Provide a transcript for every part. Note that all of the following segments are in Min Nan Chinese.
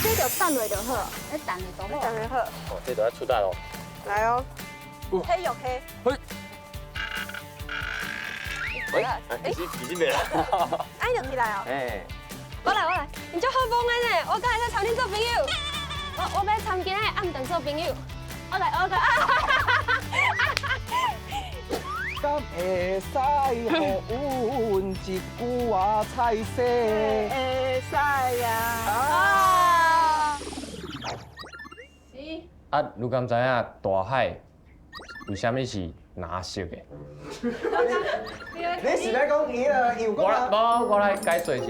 這就等落就好，你等就好。等就好。哦，這就要出力哦。來哦。黑有黑。嘿。喂，其實袂啦。哎，就起來哦。哎。我來我來，你足好風的呢，我敢會使參恁做朋友。我欲參今仔的暗頓做朋友。我來我來。敢會使予阮一句話菜色？會使啊。啊，你敢知影大海為啥物是藍色的？你是咧講伊啦？有我來，無，我來解說一下，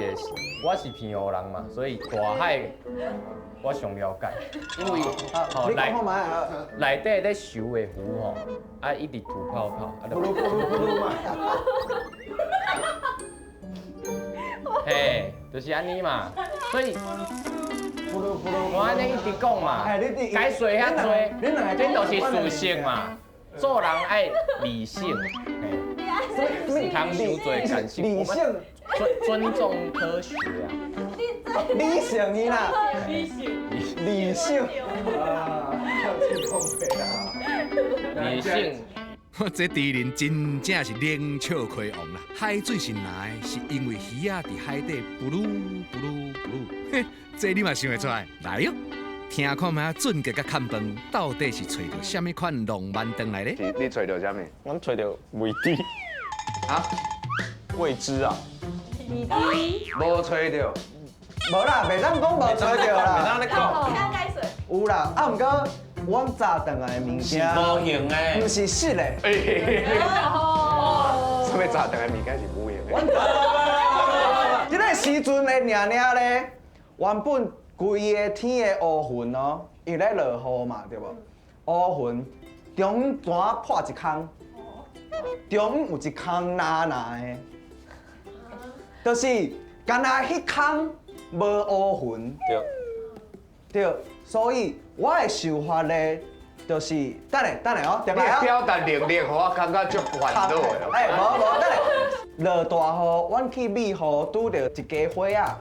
我是澎湖人嘛，所以大海我上了解。因為吼內內底咧泅的魚吼，啊一直吐泡泡，啊就嘿，就是按呢嘛，所以我按呢一直講嘛，解說遐濟，這都是事實嘛。做人愛理性，毋通傷濟感性，理性，尊重科學啊。理性伊啦，理性，理性，啊，理性。這豬人真正是冷笑開王啦！海水是藍的，是因為魚仔佇海底噗嚕噗嚕噗嚕，嘿，這你嘛想會出來？來喲，聽看覓俊傑佮崁飯到底是揣著啥物款浪漫轉來咧？你揣著啥物？阮揣著未知。啊？未知啊？未知。無揣著。無啦，袂當講無揣著啦。袂當咧講。有啦，啊，毋過阮炸轉來的物件，無形的，毋是實的。啥物炸轉來的物件是無形的？這个時陣的爾爾咧，原本規个天的烏雲哦，伊咧落雨嘛，對無？烏雲中間破一空，中間有一空藍藍的，就是干焦彼空無烏雲。對。對，所以我的想法咧，就是等下等下哦，你的表達能力，予我感覺足煩惱的。欸，無無，等下落大雨，阮去美湖拄著一家伙仔，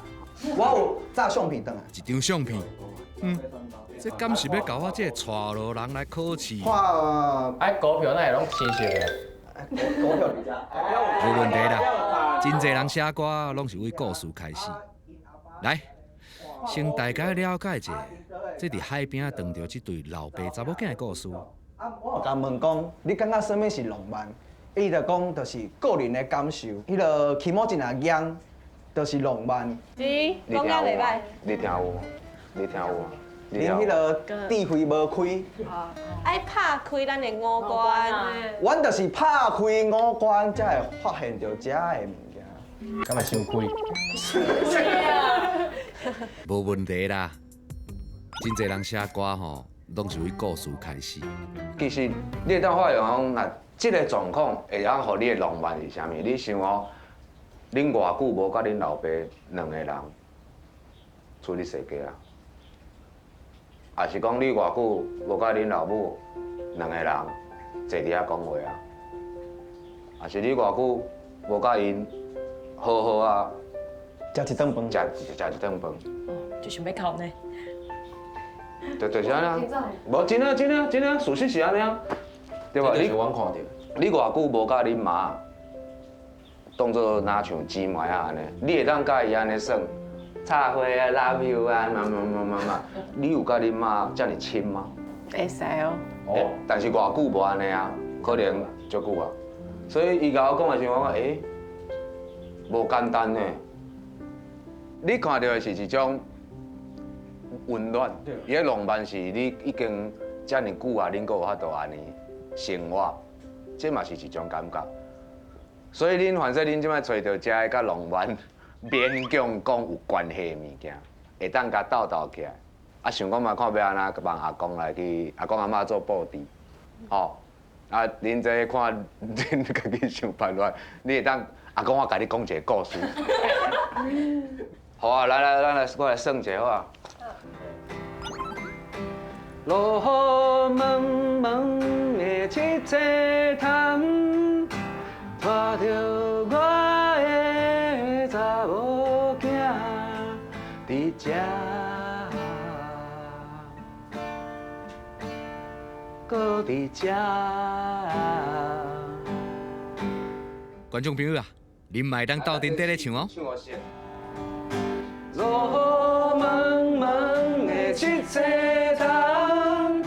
我有炸相片轉來。一張相片，嗯，這敢是欲共我這個帶路人來考試？看，啊，股票哪會攏青色的？股票佇遮。無問題啦，真濟人寫歌攏是為故事開始。來，先大概了解一下，這佇海邊仔撞著這對老爸查某囝的故事。啊，我有共問講，你感覺啥物是浪漫？伊就講，就是個人的感受。彼个起毛真若硬，就是浪漫。是，講甲袂䆀。你聽有？你聽有？恁彼个智慧無開。愛拍開咱的五官。阮就是拍開五官，才會發現著遮的物件。敢會傷開？無問題啦，真濟人寫歌吼，攏是為故事開始。其實你會當發現講，若這个狀況會當予你的浪漫是啥物？你想哦，恁偌久無佮恁老爸兩个人出去踅街啊？抑是講你偌久無佮恁老母兩个人坐佇遐講話啊？抑是你偌久無佮𪜶好好啊食一頓飯，食一頓飯？哦，就想欲哭呢。對，就是按呢。無真啊真啊真啊，事實是按呢啊，對吧？你阮看著。你偌久無佮恁媽當做若像姊妹啊按呢？你會當佮伊按呢耍，插花啊、love you 啊，嘛嘛嘛嘛嘛，你有佮恁媽遮爾親嗎？會使哦。哦，但是偌久無按呢啊，可能足久啊。所以伊共我講的時陣，我講欸，無簡單呢。你看著的是一種溫暖，伊的浪漫是你已經遮爾久啊，恁閣有法度按呢生活，這嘛是一種感覺。所以恁反正恁這擺揣著遮个佮浪漫勉強講有關係的物件，會當共鬥鬥起來。啊，想講嘛，看欲按怎幫阿公來去，阿公阿嬤做布置，吼。啊，恁這看恁家己想辦法，你會當阿公我共你講一個故事。好啊，來來，咱來我來算一下好啊。落雨蒙蒙的七星潭，帶著我的查某囝佇遮。佇這。觀眾朋友啊，恁嘛會當鬥陣綴咧唱哦。落雨濛濛的七星潭，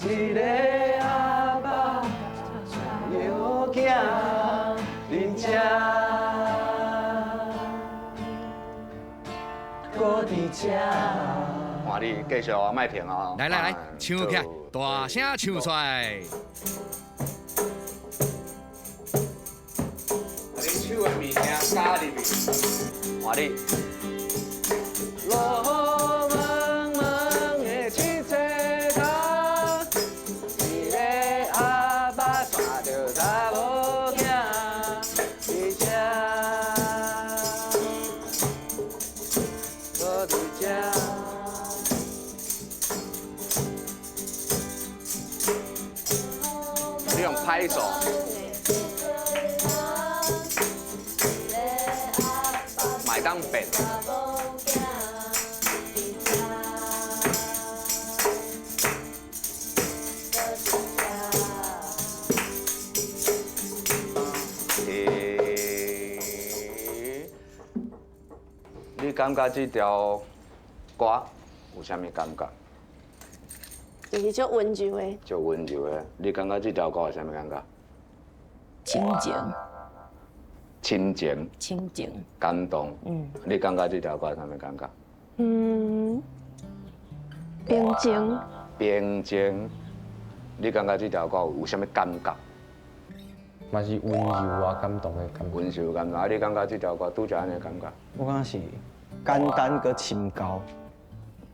一个阿爸帶囝佇這，閣佇這。換你繼續啊，莫停啊！來來來，唱起來，大聲唱出來！你手的物件加入去，換你。落雨濛濛的七星潭，一個阿爸帶著查某囝佇這，閣佇這。你用拍手。買當變。你感覺這條歌有啥物感覺？就是足溫柔的。足溫柔的，你感覺這條歌有啥物感覺？親情。親情。親情。感動。嗯。你感覺這條歌有啥物感覺？嗯，平靜。平靜。你感覺這條歌有啥物感覺？嘛是溫柔啊，感動的感覺。溫柔感動啊！你感覺這條歌拄則按呢感覺？我感覺是簡單閣深厚。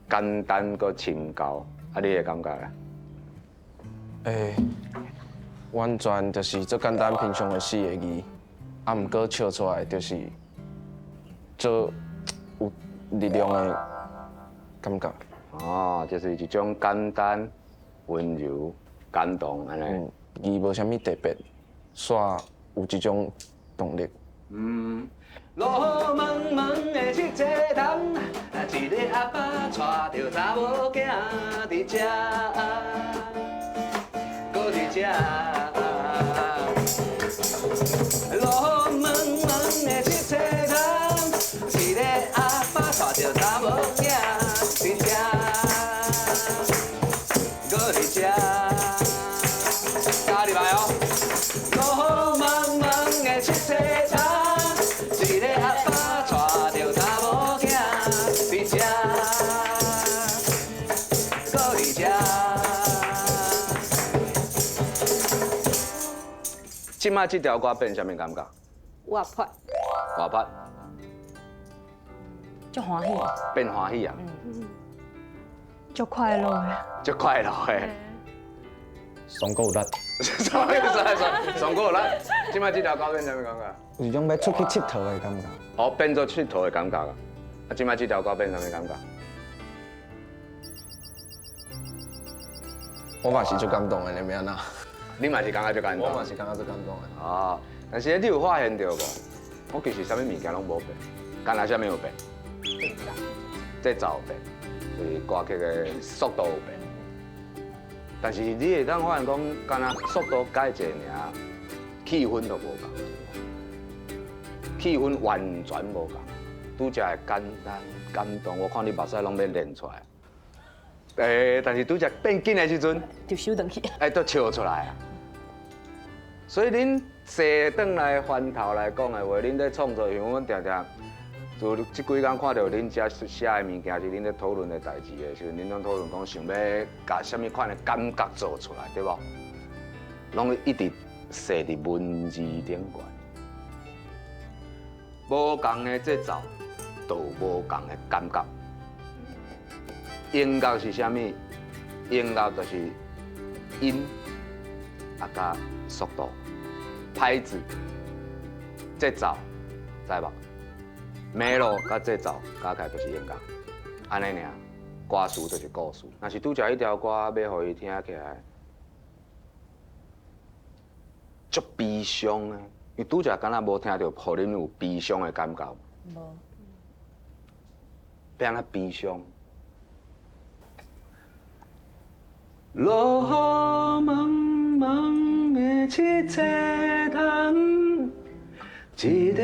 簡單閣深厚，啊！你的感覺咧？欸，完全就是足簡單平常的四个字，啊，毋過唱出來就是足有力量的感覺。哦，就是一種簡單、溫柔、感動按呢。嗯，字無啥物特別。煞有這種動力。嗯。落雨濛濛的七星潭，一个阿爸帶著查某囝佇這，閣佇這。落雨濛濛的七星潭，一個阿爸帶著查某囝佇這，閣佇這。加入來哦。落雨濛濛的七星潭，一個阿爸帶著查某囝佇這，閣佇這。這擺這條歌變啥物感覺？活潑。活潑。足歡喜。變歡喜啊！足快樂的。足快樂的。爽夠有力。爽爽爽，爽夠有力。這擺這條歌變啥物感覺？有一種欲出去𨑨迌的感覺。哦，變做𨑨迌的感覺啊！啊，這擺這條歌變啥物感覺？我嘛是足感動的，你欲按怎？你嘛是感覺足感動？我嘛是感覺足感動的。哦，但是你有發現著無？我其實啥物物件攏無變，干焦啥物有變？節奏有變，就是歌曲的速度有變。但是你會當發現講，干焦速度改一下爾，氣氛都無仝，氣氛完全無仝。拄則會簡單感動，我看你目屎攏欲流出來。欸，但是拄則變緊的時陣，就收轉去。欸，都笑出來啊！所以恁踅轉來翻頭來講的話，恁咧創作，因為阮定定就這幾工看著恁遮寫的物件，是恁咧討論的代誌的時陣，恁攏討論講想欲共啥物款的感覺做出來，對無？攏一直踅佇文字頂懸，無仝的節奏，就無仝的感覺。音樂是啥物？音樂就是音，啊佮速度、拍子、節奏，知無？Melo佮節奏加起來就是音樂，按呢爾。歌詞就是故事。若是拄則彼條歌欲予伊聽起來，足悲傷的，因為拄則敢若無聽著，予恁有悲傷的感覺。無。欲按怎悲傷？落雨茫茫的七星潭，一个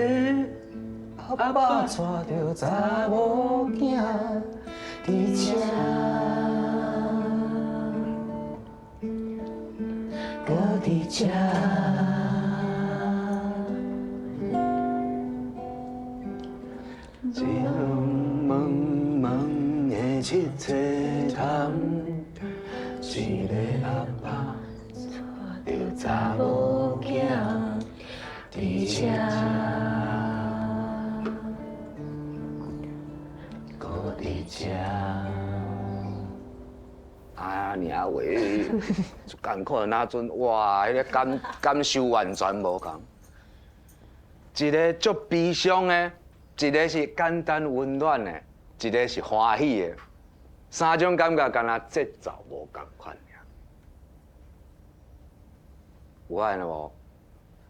阿爸带著查某囝伫这，阁伫这。一茫茫的七星潭，一个阿爸带著查某囝伫这，阁伫这。啊，尔话，足艰苦的那阵，哇，彼个感受完全无仝。一个足悲伤的，一个是简单温暖的，一个是欢喜的，三种感觉敢若节奏无仝款尔。有发现无？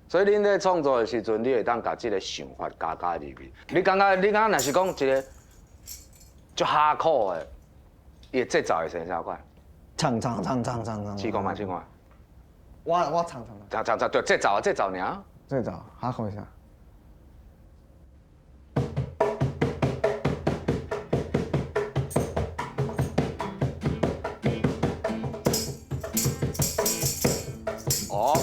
所以恁咧创作的时阵，你会当共这个想法加入去。你感觉，你感觉若是讲一个足哈苦的，伊的节奏会生啥款？唱唱唱唱唱唱。试看觅，试看。我唱唱唱唱唱，对，节奏啊，节奏尔。节奏，哈苦啥？哦。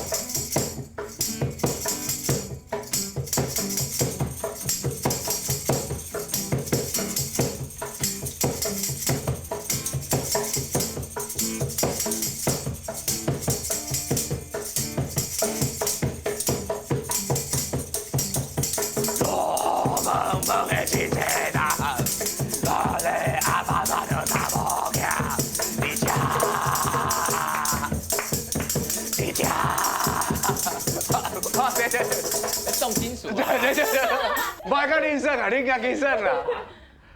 落茫茫的七星潭，一个阿爸带著查某囝伫这，伫这。对对对，重金属。对对对，莫甲恁耍啊，恁家己耍啦。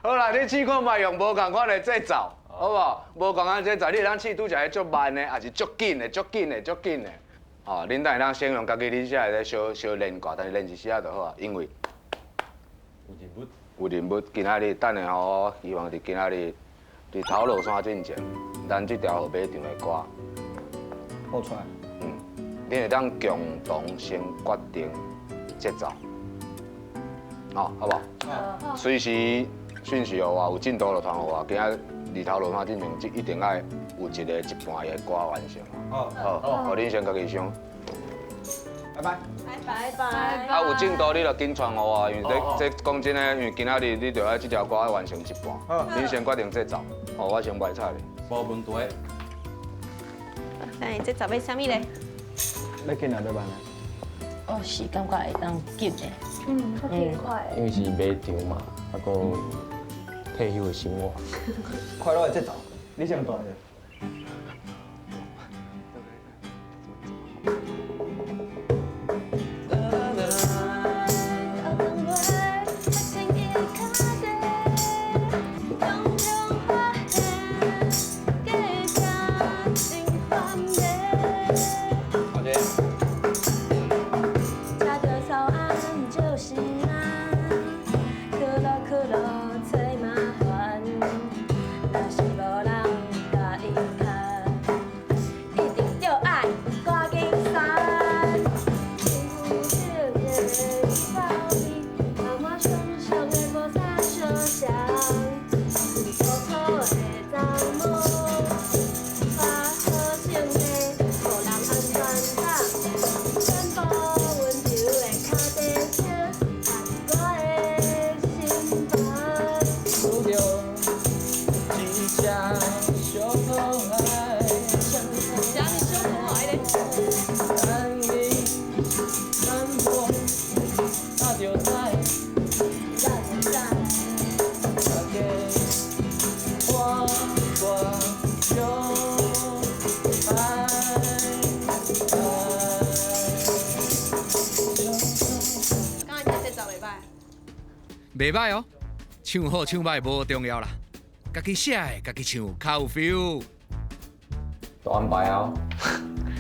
好啦，你试看觅用无仝款的节奏，好无？无仝款节奏，你会当试拄一个足慢的，抑是足紧的、足紧的、足紧的。哦，恁等会当先用家己恁写的咧小小练过，但是练一时仔就好啊，因为有任务，有任务。今仔日等下吼，希望伫今仔日伫头路山进前，咱这条号码场的歌播出来。恁会当共同先决定节奏，哦，好无？随时讯息予我，有进度就传予我。今仔日头路山进前，这一定爱有一个一半的歌完成。好，好，予恁先家己想。拜拜。拜拜。啊，有进度你就紧传予我，因为这讲真的，因为今仔日你就爱这条歌爱完成一半。恁先决定节奏，哦，我先袂睬你。无问题。哎，节奏欲啥物咧？欲紧啊，欲慢啊？哦，是感觉会当紧的。嗯，较轻快。因为是卖场嘛，啊，阁退休的生活。快乐的节奏，你先弹者。袂歹哦，唱好唱歹无重要啦，家己写的家己唱较有 feel。都安排哦。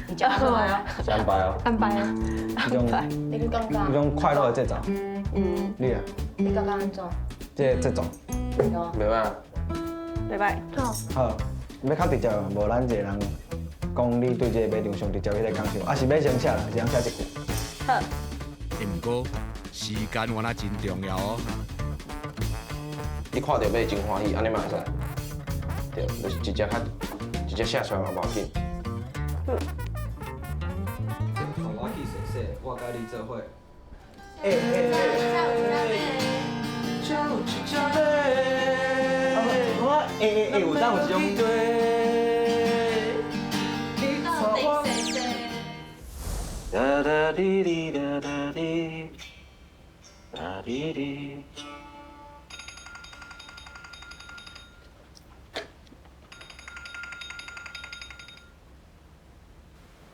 你叫安排哦。是安排哦。安排啊。一种，你感觉？一种快乐的节奏。嗯。你啊？你感觉按怎？这节奏。袂歹。袂歹。好，欲较直接，无咱一个人講你對這個馬場上直接彼個感受，啊是欲先寫啦，是先寫一句。好。毋過時間原來真重要哦。你看著馬真歡喜，按呢嘛會使。對，就是直接較直接寫出來嘛無要緊。帶我去踅踅，我佮你做伙。我會會會有當有一種。哒哒滴滴哒哒滴，哒滴滴。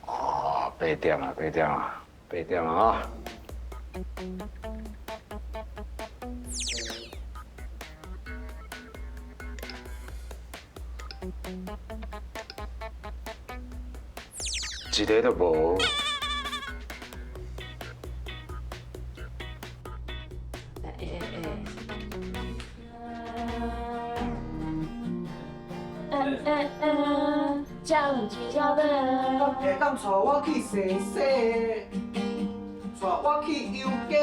哦，八點啊，八點啊，八點啊！啊！一个都無。會當帶我去踅踅，帶我去遊街。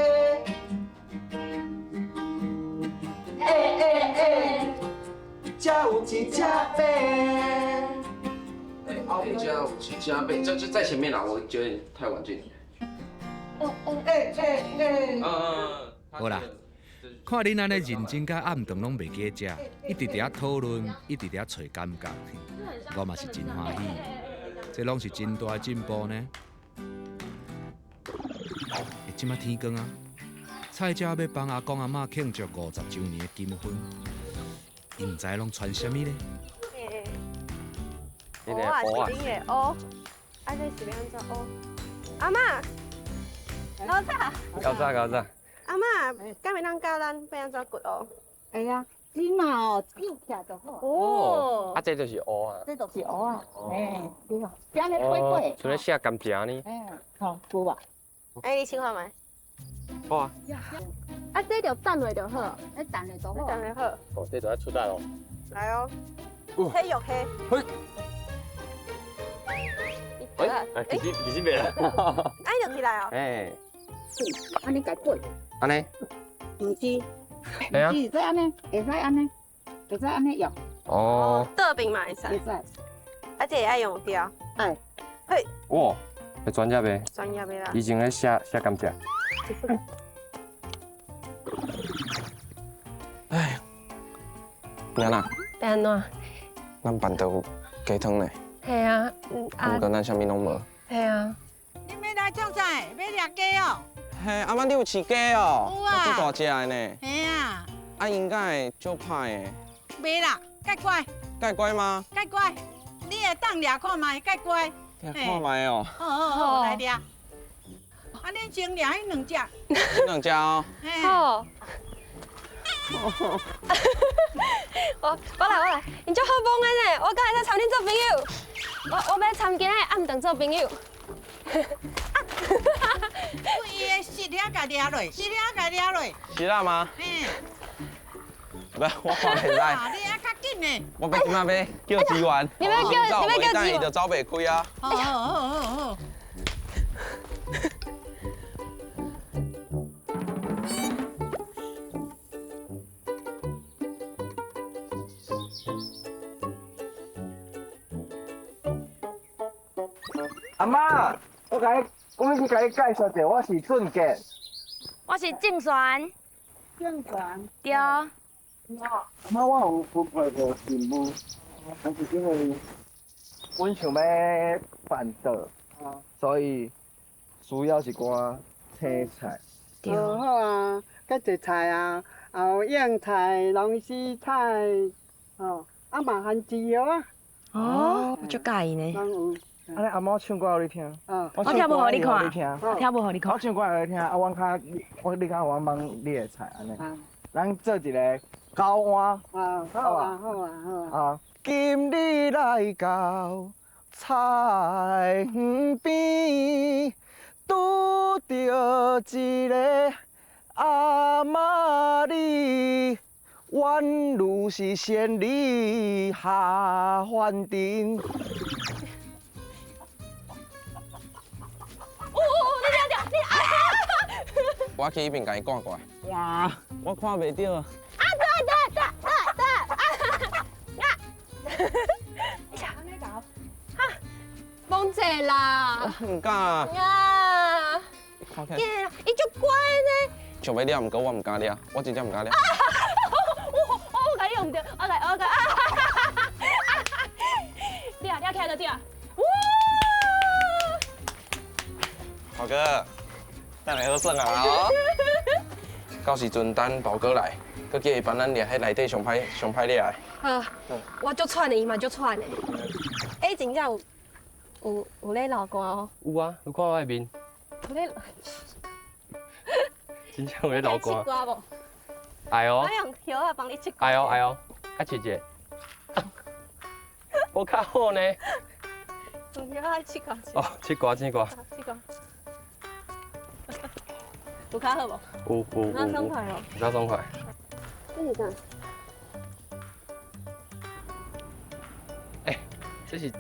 欸欸欸，這有一隻馬。這有一隻馬，這這在前面啦，我覺得太晚進。欸欸欸。嗯。好啦，看恁按呢認真佮暗頓攏袂記食，一直佇遐討論，一直佇遐揣感覺，我嘛是真歡喜。這攏是真大的進步呢。欸，這馬天光啊，菜鳥欲幫阿公阿嬤慶祝50週年的金婚，𪜶毋知攏穿啥物呢？蚵仔是恁的蚵，啊這是欲按怎蚵？阿嬤，老早。厚早厚早。阿嬤，敢會當教咱欲按怎掘蚵？會啊，你嘛哦，扭起來就好。哦。啊，這就是蚵啊。這就是蚵仔，嘿，對吧？按呢過過。像咧寫甘蔗呢。嘿，好，有無？哎，你試看覓？好啊。啊，這就等落就好。你等落就好。等落好。哦，這就愛出力咯。來哦。黑又黑。嘿。哎，其實其實袂啦。按就起來哦。哎。按呢共過。按呢？毋是。會啊。會使按呢，會使按呢，會使按呢用。哦。倒邊嘛會使。會使。啊，這會愛用掉。愛。嘿。哇，會專業的。專業的啦。以前咧寫寫甘蔗。哎，安怎？欲按怎？咱辦桌有雞湯呢。係啊，毋過咱啥物攏無。係啊。你欲來創啥？欲掠雞哦？嘿，阿媽你有飼雞哦？有啊。足大隻的呢。嘿啊。啊，𪜶敢會足歹的？袂啦，較乖。較乖嗎？較乖，你會當掠看覓，較乖。掠看覓哦。好好好，來掠。啊，恁先掠彼兩隻。彼兩隻哦。好。我來我來，𪜶足好摸的呢，我敢會使參恁做朋友。我欲參今仔暗頓做朋友。對伊的舌遐共掠落，舌遐共掠落。是啦嗎？嘿。不，我看袂使。你啊較緊呢。我欲這馬欲叫支援。你欲叫，你欲叫支援。伊就走袂開啊。好好好好好。阿媽，我共你，我欲去共你介紹者，我是俊傑。我是鄭璇。鄭璇。對。阿媽，我有分配過任務，但是因為阮想欲辦桌，所以需要一寡青菜。對。好啊，較濟菜啊，也有莧菜、龍絲菜，哦，啊嘛番薯葉啊。哦，我足佮意呢。攏有。按呢，阿媽我唱歌予你聽。我跳舞予你看。我跳舞予你看。我唱歌予你聽，啊，阮較，我你較阮幫你的菜按呢。咱做一個交換。啊，好啊，好啊，好啊。啊，今日來到菜園邊，拄著一个阿嬤哩，宛如是仙女下凡尘。我去彼邊共伊趕過來。哇，我看袂著。啊對對對對對啊啊！哈，懵者啦！毋敢。啊！看起來，伊足乖呢。想欲掠，毋過我毋敢掠，我真正毋敢掠。我共你用著，我來我來啊！掠掠起來就對啊！哇！寶哥，等下好耍啊！到時陣等寶哥來，閣叫伊幫咱掠彼內底上歹上歹掠的。好，我足喘的，伊嘛足喘的。欸，真正有咧流汗哦。有啊，你看我的面。有咧。真正有咧流汗。切瓜無？會哦。我用葉仔幫你切瓜。會哦會哦，啊切者。無較好呢。用葉仔切瓜。哦，切瓜切瓜。切瓜。有較好無？有有有。較爽快哦。較爽快。這是啥？欸，這是。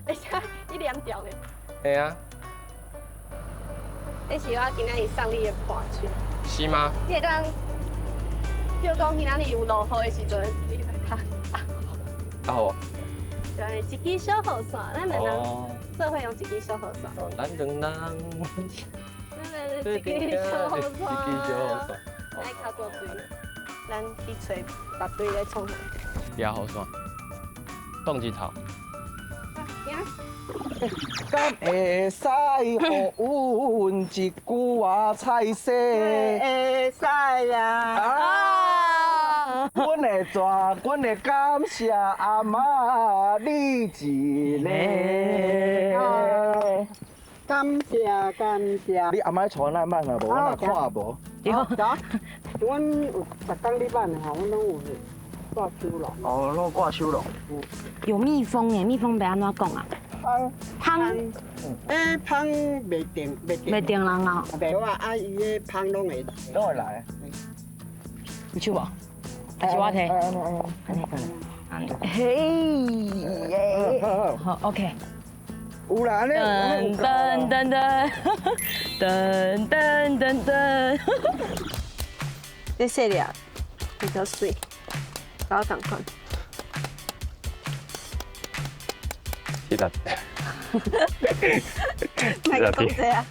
欸，啥？你黏掉咧？嘿啊。這是我今仔日送你的伴手。是嗎？你會當，比如講今仔日有落雨的時陣，你來打。啊好。就按呢一支小雨傘，咱兩人做伙用一支小雨傘。咱兩人。咱兩人一支小雨傘。一支小雨傘。來較大隊，咱去揣別隊來創啥？掠雨傘，擋日頭。敢會使予阮一句仔菜色？會使啊！啊！阮會怎？阮會感謝阿媽你一个。感謝感謝。你阿媽帶咱挽啊無？我若看無。對。阮有逐工咧挽吼，阮攏有掛手籠。哦，攏掛手籠。有蜜蜂耶，蜜蜂欲按怎講啊？蜂。欸，蜂袂叮，袂叮。袂叮人啊？袂啊，啊，伊个蜂攏會攏會來。有手無？還是我提？嘿，好，OK。有啦，噔噔噔噔噔噔噔。這細粒比較水，佮我仝款。是的。莫講這啊。